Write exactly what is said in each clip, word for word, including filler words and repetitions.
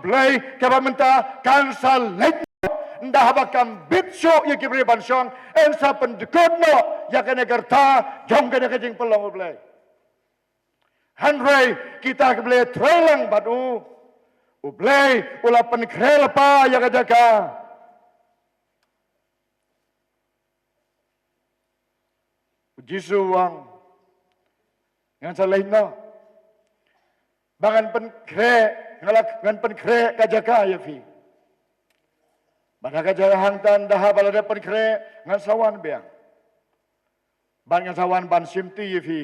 Blei kaba mynta kan sa leit noh, ynda haba kam bit shuh ïa ki briew ban shong, yn sa pyndkut noh ïa kane ka rta jong kane ka jingpynlong U Blei. Hynrei kita ki Blei trei lang bad u, U Blei u la pynkhreh lypa ïa ka jaka. U Jisu u ong, ngan sa leit noh ba ngan pynkhreh, ngan la, ngan pynkhreh ka jaka ïa phi. Bad ha ka jaka hangta ynda haba la dep pynkhreh ngan sa wan biang. Bad ngan sa wan ban shimti ïa phi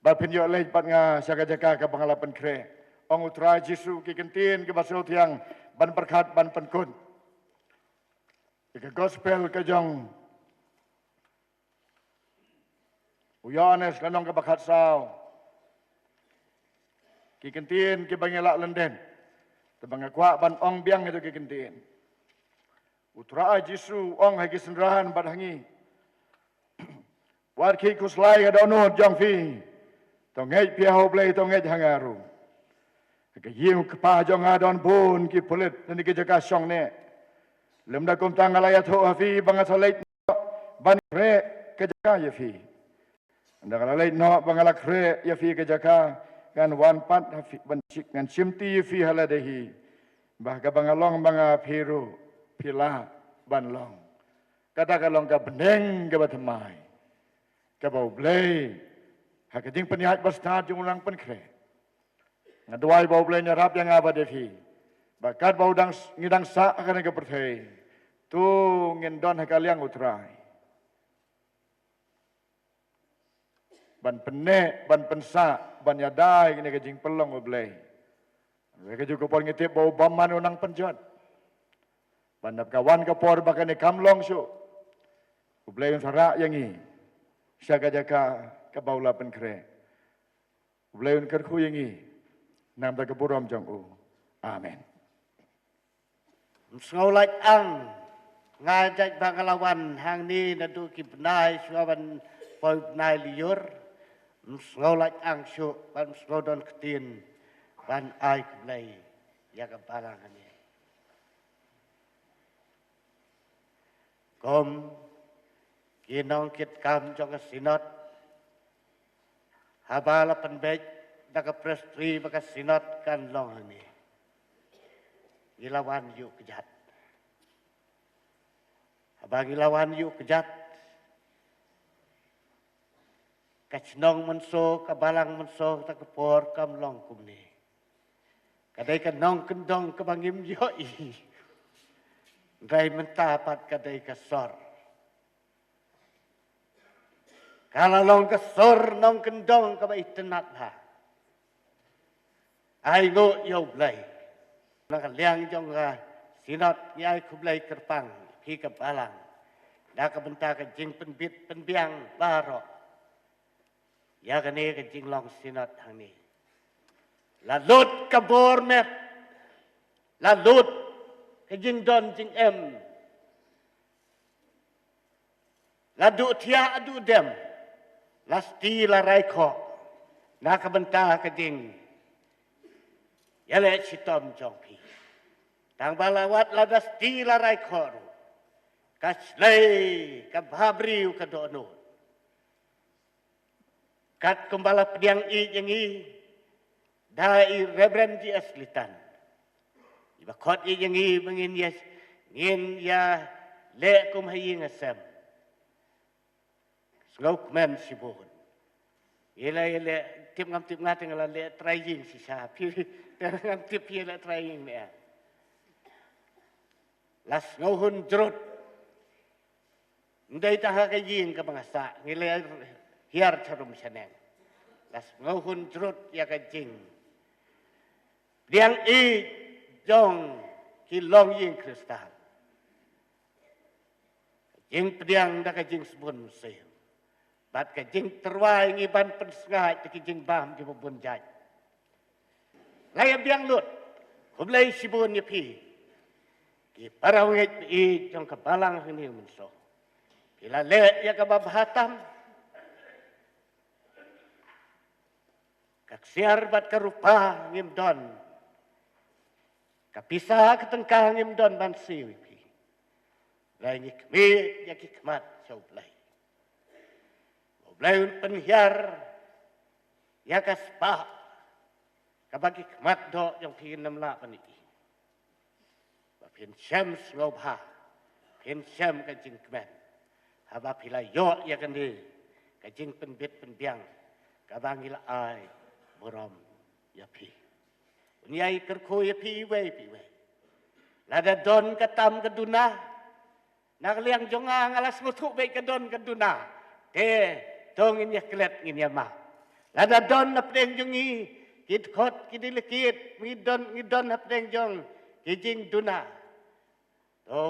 ba phin ïoh leit bad nga sha ka jaka kaba nga la pynkhreh. Ong U Trai Jisu ki kyntien kiba sngewthiang ban pyrkhat ban pynkut. Ïa ka gospel ka jong u Ïoannis lynnong kaba khatsaw. Ki kyntien kiba ngi lah lyndet. Te ba nga kwah ban ong biang ïa ki kyntien. U Trai Jisu u ong ha ki synran bad ha ngi. Wat khie khuslai ka dohnud jong phi. To ngeit phi ha U Blei, to ngeit ha nga ruh. Ha ka ïing U Kpa jong nga don bun ki pulit lane ki jaka shong neh. Lymda kumta nga la ïathuh ha phi ba nga sa leit ban khreh ka jaka ïa phi. Ynda nga la leit noh ba nga la khreh ïa phi ka jaka, ngan wan pat ha phi ban shim, ngan shimti ïa phi ha lade hi. Ba kaba nga long ma nga, phi ruh phi lah ban long. Kata ka long ka bneng kaba thymmai kaba U Blei ha ka jingpynïaid bastad jong u nang pynkhreh. Nga duwai ba U Blei un ïarap ïa nga bad ïa phi ba katba u dang, ngi dang sah ha kane ka pyrthei, to ngin don ha ka liang U Trai ban pynneh, ban pynsah, ban ïada ïa kane ka jingpynlong U Blei. Hynrei kajuh ka por ngi tip ba u bymman u nang pynjot. Ban dap ka wan ka por ba kane kam long shuh, U Blei un sa rah ïa ngi sha ka jaka kaba u la pynkhreh. U Blei un kyrkhu ïa ngi namar ka burom jong u. Amen. Ym sngew lait ang nga jait ba nga la wan hangne naduh ki bnai shuwa ban poi bnai lyiur. Ym sngew lait ang shuh ban ym sngew don ktien ban ai khublei ïa ka balang hangne. Kum ki nongkitkam jong ka Synod, haba la pynbeit da ka Presbytery ba ka Synod kan long hangne, ngi la wan ïuh kjat. Haba ngi la wan ïuh kjat, ka shnong mynsaw, ka balang mynsaw, kata ka por kam long kumne. Ka dei ka nongkyndong kaba ngim ïohi. Hynrei mynta pat ka dei ka sor. Ka la long ka sor nongkyndong kaba itynnad bha. Ai nguh ïa U Blei. Na ka liang jong ka Synod ngi ai khublei kyrpang ïa phi ka balang da ka bynta ka jingpynbit pynbiang baroh ïa kane ka jinglong Synod hangne. La lut ka bor met, la lut ka jingdon jingem, la duh thiah duh dem, la sti la rai khoh na ka bynta ka jingïaleh shitom jong phi. Tang ba la wat lada sti la rai khoh ruh, ka shlei ka bhabriew ka dohnud. Katkum ba la pdiang ïeit ïa ngi da i Reverend G S Litan, iba khot ïeit ïa ngi ba ngin ïa, ngin ïaleh kum ha ïing ha sem. Sngewkmen shibun. Ngi la ïaleh, tip ngam tip nga te nga la leh trai ïing shisha. Phi te ngam tip phi ïaleh trai ïing ne. La sngewhun jrut. Ym dei tang ha ka ïing kaba nga sah, ngi la hiar sharum shaneng. La sngewhun jrut ïa ka jingpdiang ïeit jong ki longïing Khristan. Jingpdiang da ka jingsbun mynsiem bad ka jingtyrwa ïa ngi ban pynsngaid da ki jingbam kiba bun jait. La ïa biang lut. Khublei shibun ïa phi ki para ngeit ba ïeit jong ka balang hangne mynsaw. Phi la leh ïa kaba bha tam. Ka ksiar bad ka rupa ngim don. Ka pisa ka tyngka ngim don ban siew ïa phi. Hynrei ngi khmih ïa ki khmat sha U Blei. U Blei un pynhiar ïa ka spah kaba ki khmat doh jong phi ngim lah ban ïohi. Ba phin shem sngewbha, phin shem ka jingkmen. Haba phi la ïoh ïa kane ka jingpynbit pynbiang kaba ngi la ai burom ïa phi. Un ïai kyrkhu ïa phi iwei pa iwei. Lada don ka tam ka duna na ka liang jong nga, nga la sngewthuh beit ka don ka duna. Te to ngin ïa klet, ngin ïa map. Lada don na pdeng jong ngi ki dkhot, ki delegate, ngi don, ngi don na pdeng jong ki jingduna, to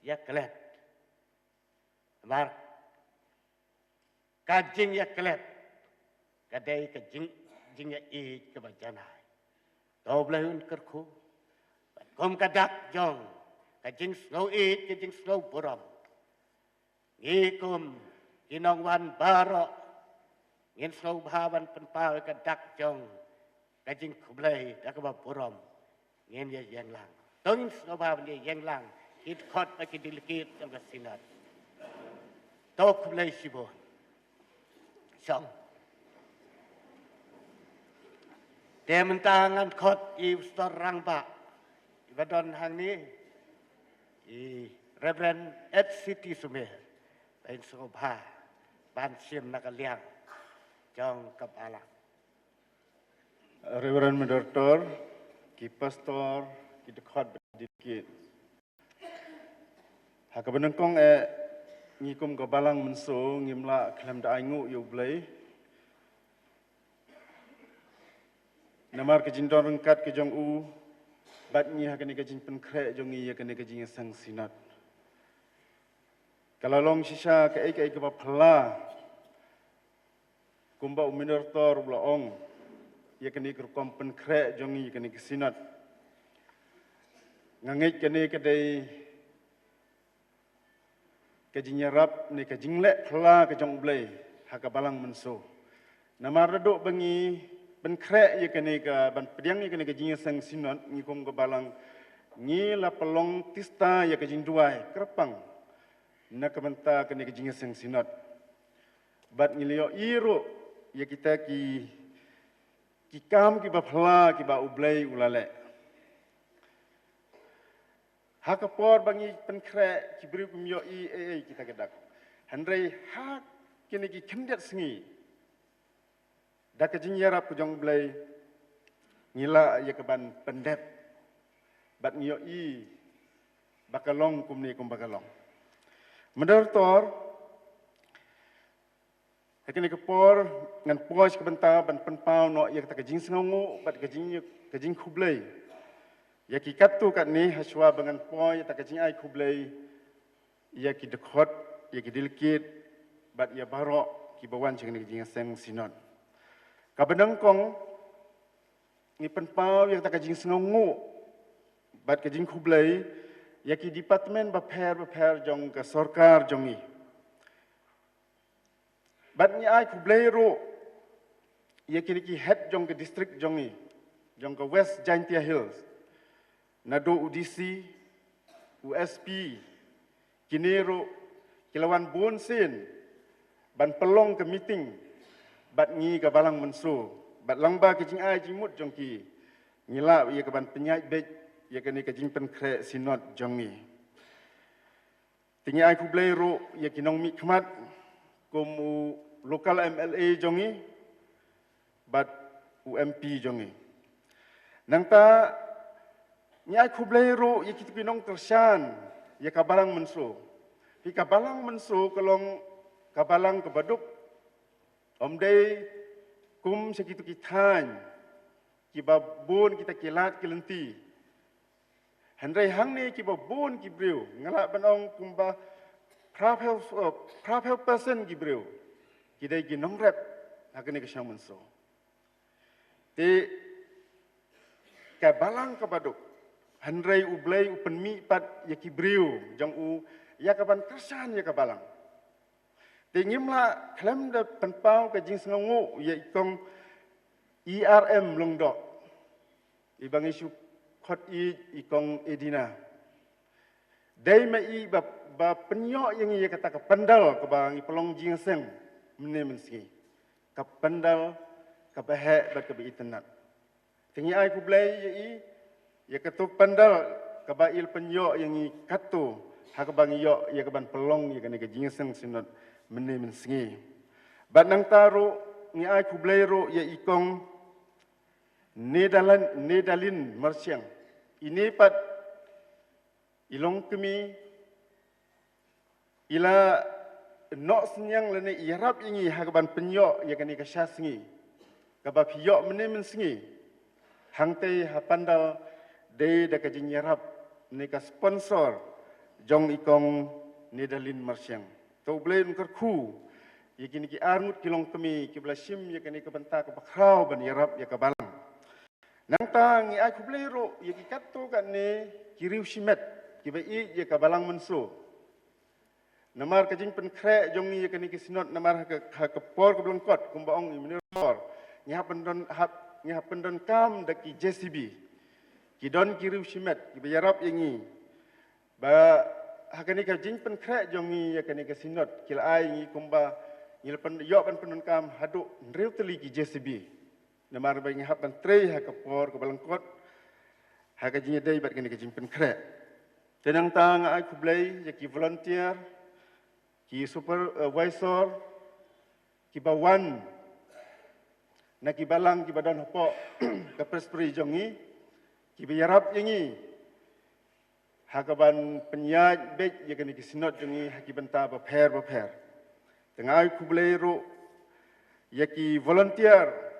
ïa klet. Namar ka jingïaklet ka dei ka jing, jingïaieit kaba janai. To U Blei un kyrkhu. Bad kum ka dak jong ka jingsngew ïeit, ka jingsngew burom, ngi kum ki nongwan baroh ngin sngewbha ban pynpaw ïa ka dak jong ka jingkhublei da kaba burom. Ngin ïa ïeng lang. To ngin sngewbha ban ïa ïeng lang. Ki dkhot bad ki delegate jong ka Synod. To khublei shibun. Shong. Te mynta ngan khot ïa u Pastor rangbah iba don hangne, i Reverend H C T Sumer, ba in sngewbha ban shim na ka liang jong ka balang. Reverend Moderator, ki pastor, ki dkhot, ki delegate. Ha kaba nyngkong eh, ngi kum ka Balang Mynso ngim lah khlem da ai nguh ïa U Blei. Namar ka jingdon ryngkat ka jong u, bad ngi ha kane ka jingpynkhreh jong ngi ïa kane ka jingïaseng Synod. Ka la long shisha kaei kaei kaba phylla. Kumba u Moderator u la ong, ïa kane ka rukom pynkhreh jong ngi ïa kane ka Synod. Nga ngeit kane ka dei ka jingïarap ne ka jingleh phylla ka jong U Blei ha ka Balang Mynso. Namar naduh ba ngi pynkhreh ïa kane ka, ban pdiang ïa kane ka jingïaseng Synod, ngi kum ka balang ngi la pynlong tista ïa ka jingduwai kyrpang na ka bynta kane ka jingïaseng Synod. Bad ngi la ïohi ruh ïa kita ki, ki kam kiba phylla kiba U Blei u la leh. Ha ka por ba ngi pynkhreh, ki briew kim ïohi ei ei kita ki dak. Hynrei ha kine ki khyndiat sngi, da ka jingïarap ka jong U Blei, ngi lah ïa ka ban pyndep. Bad ngi ïohi ba ka long kumne kumba ka long. Moderator, ha kane ka por ngan poi sha ka bynta ban pynpaw noh ïa kata ka jingsngewnguh bad ka jing, ka jingkhublei ïa ki katto katne, hashwa ba ngan poi ïa kata ka jingai khublei ïa ki dkhot, ïa ki delegate bad ïa baroh kiba wan sha kane ka jingïaseng Synod. Kaba nyngkong, ngi pynpaw ïa kata ka jingsngewnguh bad ka jingkhublei ïa ki department bapher bapher jong ka sorkar jong ngi. Bad ngi ai khublei ruh ïa kine ki head jong ka district jong ngi, jong ka West Jaintia Hills, naduh u D C, u S P, kine ruh ki la wan bun sien ban pynlong ka meeting bad ngi ka Balang Mynso, bad lyngba ka jingai jingmut jong ki, ngi lah ïa ka ban pynïaid beit ïa kane ka jingpynkhreh Synod jong ngi. Te ngi ai khublei ruh ïa ki nongmihkhmat kum u local M L A jong ngi bad u M P jong ngi. Nangta ngi ai khublei ruh ïa kito ki nongkyrshan ïa ka Balang Mynso. Phi, ka Balang Mynso ka long ka balang kaba duk. Ym dei kum sha kito ki thaiñ kiba bun kita ki lad ki lynti. Hynrei hangne kiba bun ki briew, nga lah ban ong kumba phraphew, eh, phraphew percent ki briew ki dei ki nongrep ha kane ka Shnong Mynso. Te ka balang kaba duk, hynrei U Blei u pynmih pat ïa ki briew jong u ïa ka ban kyrshan ïa ka balang. Te ngim lah khlem da pynpaw ka jingsngewnguh ïa i Kong E R M Lyngdoh, iba ngi shu khot i i kong Edina. Dei ma i ba, ba pynïoh ïa ngi ïa kata ka pandal kaba ngi pynlong jingïaseng mynne mynsngi. Ka pandal kaba heh bad kaba itynnad. Te ngi ai khublei ïa i ïa kato ka pandal kaba i la pynïoh ïa ngi kato ha kaba ngi ïoh ïa kaban pynlong ïa kane ka jingïaseng synod mynne mynsngi. Bad nangta ruh ngi ai khublei ruh ïa i kong Nedalin, Nedalin Marsiang. Ine pat i long kmie i la noh synñiang lane i ïarap ïa ngi ha kaban pynïoh ïa kane ka sha sngi kaba phi ïoh mynne mynsngi. Hangtei ha pandal dei da ka jingïarap ne ka sponsor jong i kong Nedalin Marsiang. To U Blei un kyrkhu ïa kine ki arngut ki longkmie kiba la shim ïa kane ka bynta kaba khraw ban ïarap ïa ka balang. Nangta ngi ai khublei ruh ïa ki katto katne ki riewshimet kiba ïeit ïa ka Balang Mynso. Namar ka jingpynkhreh jong ngi ïa kane ka synod namar ha ka, ha ka por kaba lyngkot kumba ong i Myniur Lor, ngi hap pyndon, hap, ngi hap pyndonkam da ki J C B. Ki don ki riewshimet kiba ïarap ïa ngi. Ba ha kane ka jingpynkhreh jong ngi ïa kane ka synod ki la ai ngi kumba ngi la pyn-, ïoh ban pyndonkam haduh hynriew tylli ki J C B. Namar ba ngi hap ban trei ha ka por kaba lyngkot ha ka jingïadei bad kane ka jingpynkhreh. Te nangta nga ai khublei ïa ki volunteer, ki supervisor kiba wan na ki balang kiba don hapoh ka presbytery jong ngi kiba ïarap ïa ngi ha kaban pynïaid beit ïa kane ka synod jong ngi ha ki bynta bapher bapher. Te nga ai khublei ruh ïa ki volunteer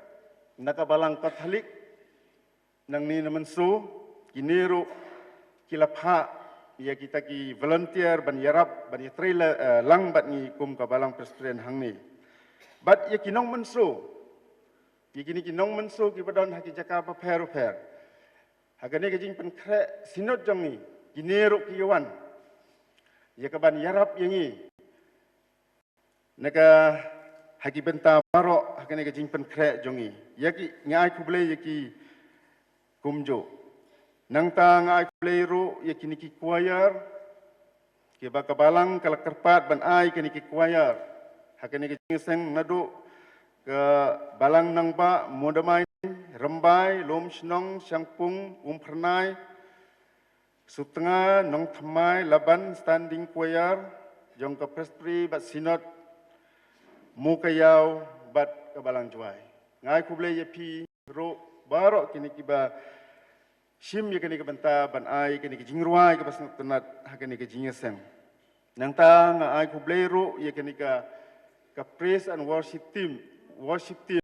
na ka Balang Katholik nangne na Mynso, kine ruh ki la phah ïa kita ki volunteer ban ïarap ban ïatrei la, eh, lang bad ngi kum ka Balang Presbyterian hangne. Bad ïa ki nongmynso, ïa kine ki nongmynso kiba don ha ki jaka bapher bapher. Ha kane ka jingpynkhreh synod jong ngi, kine ruh ki ïa wan ïa kaban ïarap ïa ngi na ka ha ki bynta baroh ha kane ka jingpynkhreh jong ngi. Ïa ki, nga ai khublei ïa ki kumjuh. Nangta nga ai khublei ruh ïa kine ki choir kiba ka balang ka la kyrpad ban ai kane ki choir ha kane ka jingïaseng naduh ka Balang Nangbah, Moodamai, Rymbai, Lumshnong, Shangpung, Umphyrnai, Sutnga, Nongthymmai, Laban, Standing Choir jong ka Presbytery bad Synod Mowkaiaw bad ka Balang Jowai. Nga ai khublei ïa phi ruh baroh kine kiba shim ïa kane ka bynta ban ai kane ka jingrwai kaba sngewtynnat ha kane ka jingïaseng. Nangta nga ai khublei ruh ïa kane ka, ka praise and worship team, worship team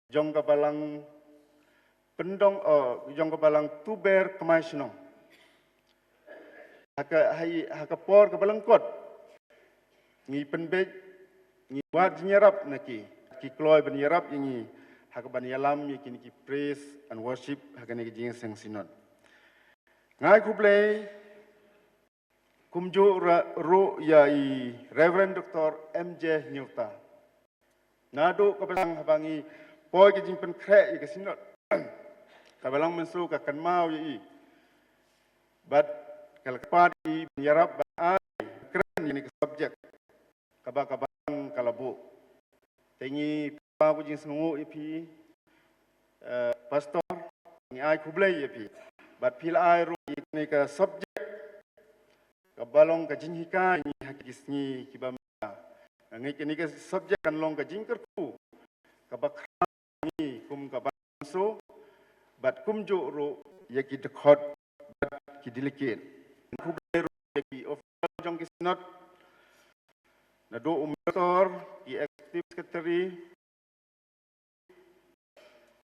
jong ka Balang Pyndong, oh, jong ka Balang Tuber Kmai Shnong. Ha ka, ha i, ha ka por kaba lyngkot ngi pynbeit, ngi wad jingïarap na ki, ki kloi ban ïarap ïa ngi ha kaban ïalam ïa kine ki praise and worship ha kane ka jingïaseng synod. Nga ai khublei kumjuh ra-, ruh ïa i Reverend Doctor M J Hynñiewta. Naduh kaba dang haba ngi poi ka jingpynkhreh ïa ka synod, ka Balang Mynsiew ka kynmaw ïa i bad ka la kyrpad ïa i ban ïarap ban ai kren ïa kane ka subject kaba ka Balang ka la buh. Te ngi pynpaw ka jingsngewnguh ïa phi, eh, Pastor, ngi ai khublei ïa phi. Bad phi la ai ruh ïa kane ka subject kaba long ka jinghikai ïa ngi ha ki sngi kiba mynta. Nga ngeit kane ka subject kan long ka jingkyrkhu kaba khraw ïa ngi kum ka Balang Mynsiew bad kumjuh ruh ïa ki dkhot bad ki delegate. Khublei ruh ïa ki official jong ki synod, naduh u Pastor, ki executive secretary,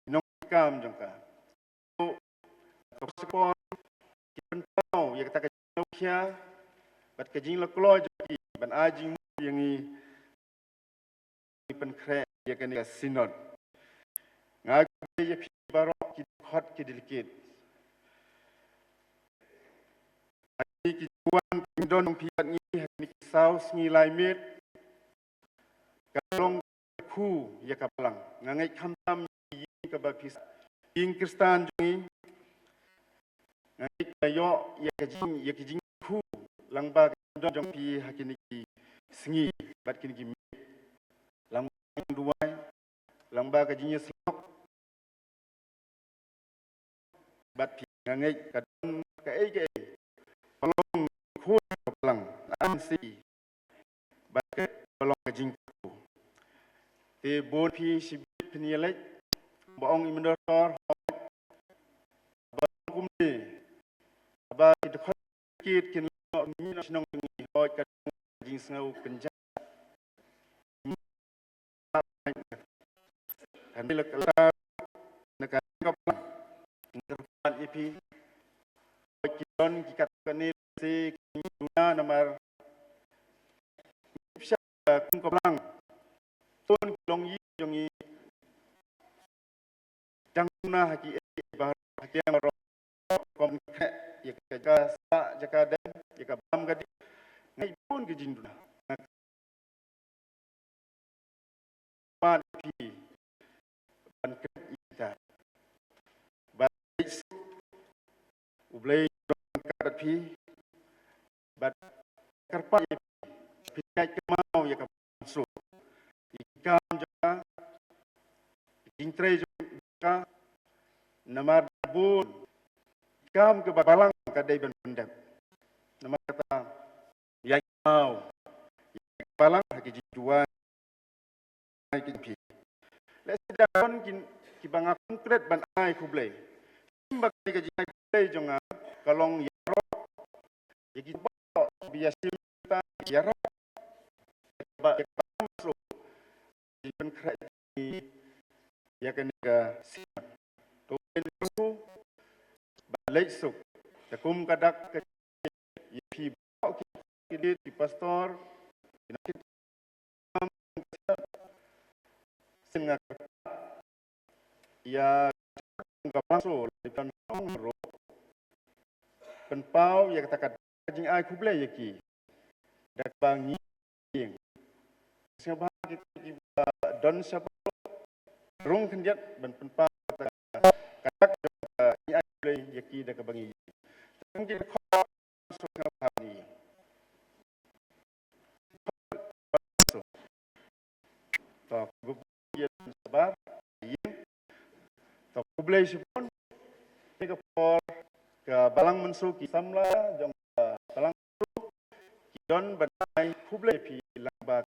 ki nongkam jong ka. Ka por ki pynpaw ïa kata ka jingnohkhia bad ka jinglakloi jong ki ban ai jingmut ïa ngi pynkhreh ïa kane ka synod. Nga ai khublei ïa phi baroh ki dkhot ki delegate. Ki jingwan ki jingdon jong phi bad ngi ha kine ki saw sngi lai miet ka long kyrkhu ïa ka Balang. Nga ngeit khamtam ïing kaba phi sa, ïing Khristan jong ngi, ïoh ïa ka jing, ïa ka jingkyrkhu lyngba ka jingdon jong phi ha kine ki sngi bad kine ki miet, lyngba ka jingduwai, lyngba ka jingïasyllok, bad phi, nga ngeit ka don kaei kaei ka long khun ka balang, na an si bad ka long ka jingkyrkhu. Te bun phi shibit phin ïaleit, ba ong i mynder tor, hooid, ba kumne, ba ki dkhot kit kin long mi na shnong ngi, hooid, ka jingsngew kynjah. Kan ni lek la na ka ka pan ngerpan ipi. Ki don ki kat kane se ki duna namar sha kum ka blang. Ton ki long yi jong i dang na ha ki e ba ha ki ang ro kom khe ya ka jaka sa jaka dem ya ka bam ka di. Ngai bun ki jingduna. Pat phi ban kret ita. Ban leit suk, U Blei ban kat phi, ban kyrpad ïa phi, phi kait kynmaw ïa ka bangso. Ïa ki kam jong ka, ïa ki jingtrei jong ka, namar bun kam kaba balang ka dei ban pyndep. Namar kata, ïa ki mau, ïa ki balang ha ki jingduwai ki phi. Lehse da don ki, kiba nga kongkret ban ai khublei. Ym ba kane ka jingai khublei jong nga ka long ïaroh ïa ki ba ïa shim ta ïaroh ba ïa ka bangso. Jingpynkhreh ïa kane ka sien. To ïa leit suk, te kum ka dak ka ïa phi ba ki, ki dei ki pastor, ki na ki tam, sien nga ïa ka bangso, la dei pynpaw ro, pynpaw ïa kata ka jingai khublei ïa ki. Da kaba ngi ïeng. Sngewbha kita kiba don shapoh rung khyndiat ban pynpaw kata ka dak, ka jingai khublei ïa ki da kaba ngi ïeng. Tang ki khot sngewbha ngi ïeng. To, khublei ïa shabar, ïeng. To, khublei shibun. Kane ka por ka Balang Mynsngew, ki samla jong ka Balang Mynsngew ki don ban ai khublei phi lang ba.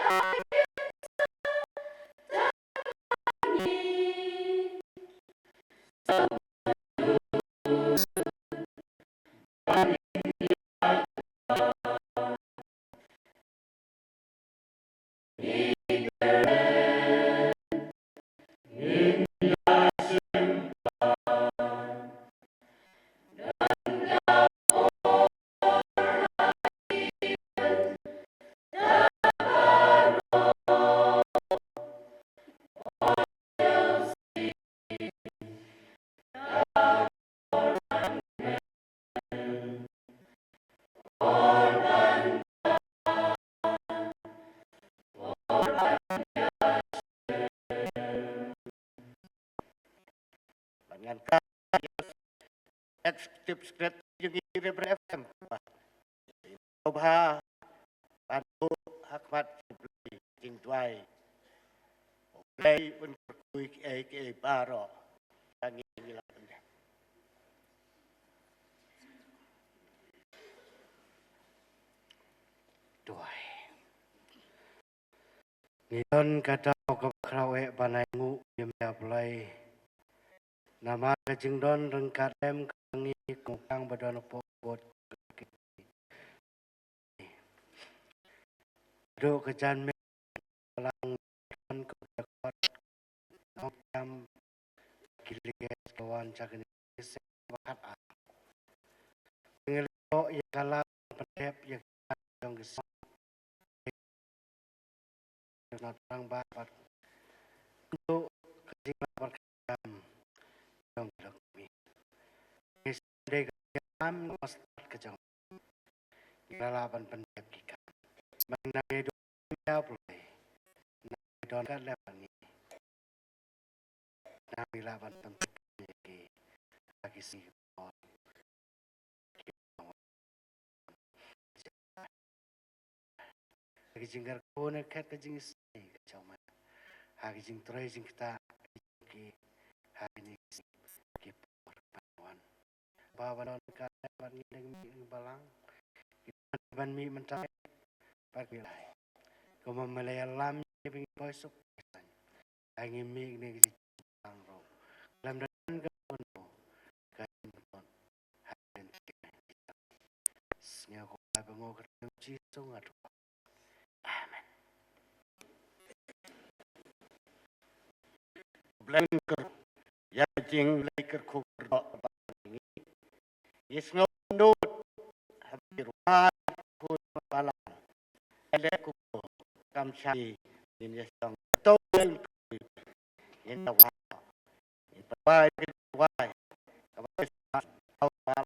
Ban ngan ka executive secretary jong ngi Reverend F M. Bha ban buh ha khmat jingduwai. U Blei un kyrkhu ïa kiei kiei baroh. Ka ngi ngi la pyndep. Duwai. Ngi don ka daw kaba khraw eh ban ainguh ïa me, A Blei. Namar ka jingdon ryngkat lem ka ngi kum u khang ba don hapoh bot. Haduh ka janmiet balang don kum ka kot nongkiam ki delegate ba wan sha kane ka seng ba khat ar. Ngi la ïoh ïa ka lad pyndep ïa ka jong ki seng. Nat rang ba bad ntu ka jingla bad ka jam jong ki lok mi. Ngi sdei ka jam ngi mos ka jong. Ngi la lah ban pyndep ki kam. Mynta ngi don ïa Blei. Ngi don ka lem ngi. Nang ïa la ban pyntip ïa ki ha ki sngi ki por. Ha ki jingkyrkhu ne khet ka jingisnei ka jong me. Ha ki jingtrei jingktah ki ha kine ki sngi ki por ban wan. Ba ban don ka ban ngi dang mih ngi balang. Ban mih mynta bad mih lai. Kumba me la ïalam ïa ngi ba ngi boi suk. Ai ngi mih ne ki jingtang ruh. Lem da ka bun ruh. Ka jingtang. Ha ka jingtang. Sngewbha ba ngo ka jingtang Jisu nga duwai. Amen. Blei kyrkhu ïa ka jingblei kyrkhu kyrdoh ba ngi. Ngi sngew nud ha ki rwai khun balang. Ele ku kam shai ngin ïa song to ngin ïa wai. Ngin wai ki wai. Ka wai sa tau wai.